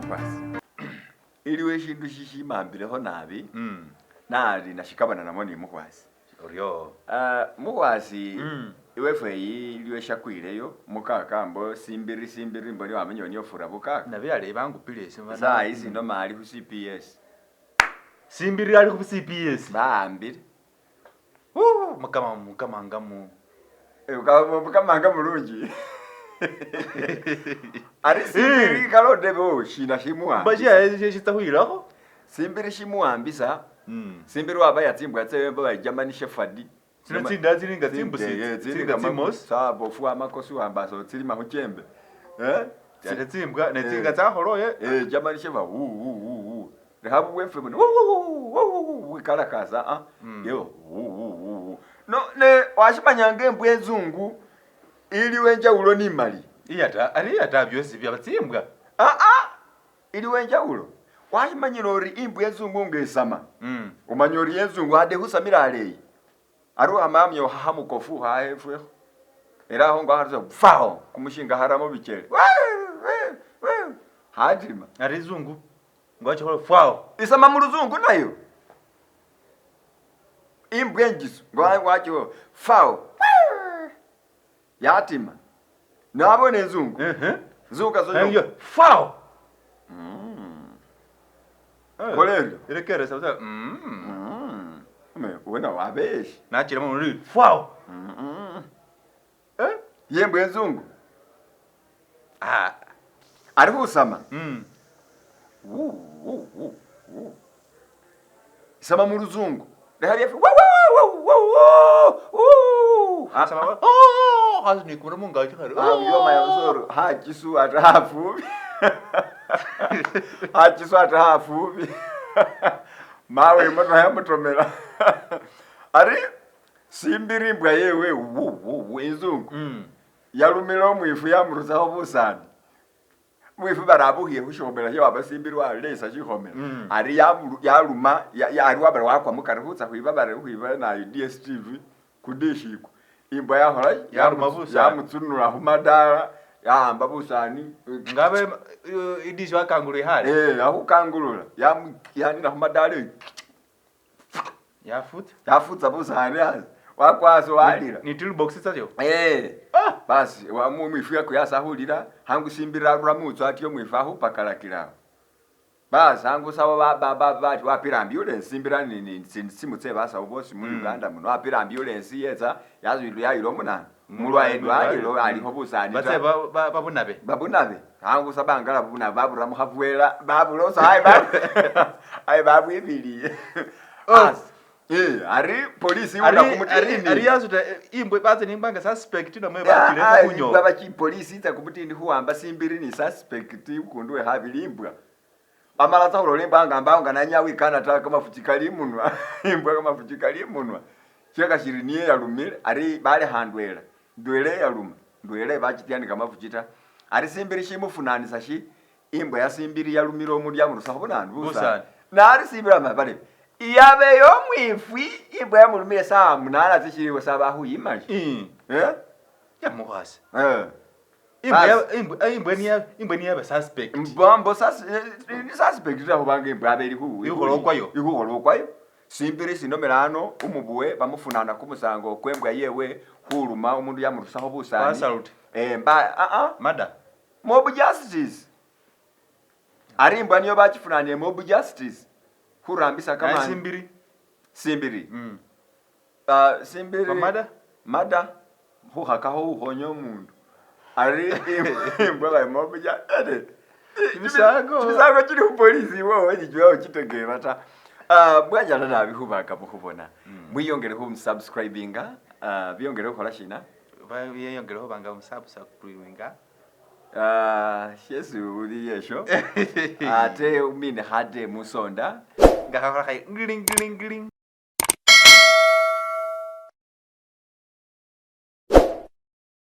Mukhwasi. Iliwo eshindu shishimambilekho nabi Mm. nali nashikabana namo ni mukhwasi. Oryo. Mukhwasi iwefwe eyi iliwo eshakwileyo mukaka mbo simbiri simbiri mbo niwamanya niyo ofura bukaka. Nabe aleyi bangupile ese bana. Saa isi noma ali khu CPS. Simbiri ali khu CPS. Bawambile. Wuu mukama mukama nga mu. Mukama nga mulungi. Ari simbiri kalondebe shina shimuwambisa. Shitsa khuyilakho. Simbiri shimuwambisa. Simbiri wabaya tsimbwa tsewe mbo bali German Shepherd. Tsino tsindala tsili nga tsimbusi tsili nga tsimosi. Tsabofu amakosi wambasa otsilima khuchembe. Ate tsimbwa ne tsinga tsakholoye. German Shepherd wu wu wu wu. Lekha bubwefwe buno wu wu wu wu bwikalakasa ah. Yo wu wu wu wu. No ne washimanyanga embwa enzungu iliwo enjawulo ni imali. Iyata ari iyata byosi byaba tsimbwa. Ah ah iliwo enjawulo. Washimanyile ori imbwa enzungu nga esama. Omanya ori enzungu ade khusamila aleyi. Ari wamamya okhakha mukofu khaefwekho. Era akhongo akharusia fao kumushinga kharamo bichele. Khatima. Ari izungu ngwachikhola fwao. Isama muluzungu nayo. Imbwa enjisu ngwachikhola fao. Yatima. Nabona enzungu. Nzungu kasoyo. Fwao. Khola eryo. Irekeresa busa. Wena wabeshi. Nachilamo muri fwao. Yembwa enzungu. Ah. Ari khusama. Isama muluzungu. Lekha byefe. Sama. Oh, khasi nikumura mungachi khari. Yoma yabusoro hachisu ate hafubi. Hachisu ate hafubi. Mawe imotoka yamutomela. Ari simbiri imbwa yewe wu wu wu inzungu. Yalumile omwifu yamurusakho busani. Mwifu barabukhiye khushomela shewaba simbiri walesa shikhomela. Ari yaluma ari wabara wakwa mukari khutsa khwiba bari khwiba nayo DSTV kudishikwa. Imbwa yakhola Yaruma busani. Yamutsunula khumadala yahamba busani. Ngabe idishi wakangulu ikhale. Yakhukangulula yanina khumadala Yafutsa. Yafutsa busani asi. Wakwasi walila. Ni toolbox tsayo. Basi mwifu yakuyasa khulila hangu simbira arura mutsu atyo mwifu akhupakalakila. Basi hangu sawa bati wapila ambulance simbira ni simu tse basawo bosi mu Uganda muno wapila ambulance yetsa yayila omunani. Mulwaye ndwalilo alikho busani. Batse babunabe. Babunabe. Hangu sabangala bunabe babura mukhavwela babulosa ayi babwibiliye. Asi. Ari polisi ula kumutini. Ari yasuta imbwe batse nimbwa nga suspect namwe bachile khunyo. Baba chi polisi itsa kumutini khuwamba simbiri ni suspect ukundu we khabili imbwa. Amala tsa khulola imbwa nga mbawo nga nanya wikana ta kamafuchi kali imunwa. Imbwa kamafuchi kali imunwa. Shaka shiri niye yalumile ari balekha ndwela. Ndwela yaluma. Ndwela bachitya ni kamafuchi ta. Ari simbiri shimufunanisa shi imbwa ya simbiri yalumile omundu yamurusakho bunanu busani. Nari simbiri amabale. Iyabeyo mwifwi imbwa yamulumile saa 8 tsishiliwo saba khuyimali. Yamukhasi. Imbwa niye suspect. Mbambo ni suspect ta khubanga imbwa abe ili ikhukhola okwayo. Ikhukhola okwayo. Simbiri sinomela ano umubuwe bamufunana kumusango kwembwa yewe khuluma omundu yamurusakho busani. Assault. Murder. Mob justice. Ari imbwa niyo bachifunanile mob justice. Khurambisa kama simbiri. Simbiri. Simbiri. Murder. Murder. Khukhakakho khukhonya omundu. Ari imbwa bali mob justice. Chimisango chili khupolisi iwowo chichwawo chitekera ta. Bwanyala nabi khubaka mukhubona. Mwiyongele khu subscribinga, biyongele khukhola shina? Biyongele khubanga musubscribinga. Shesi uli yesho. Ate umine khate musonda. Nga khakhola khayi ngiling ngiling ngiling.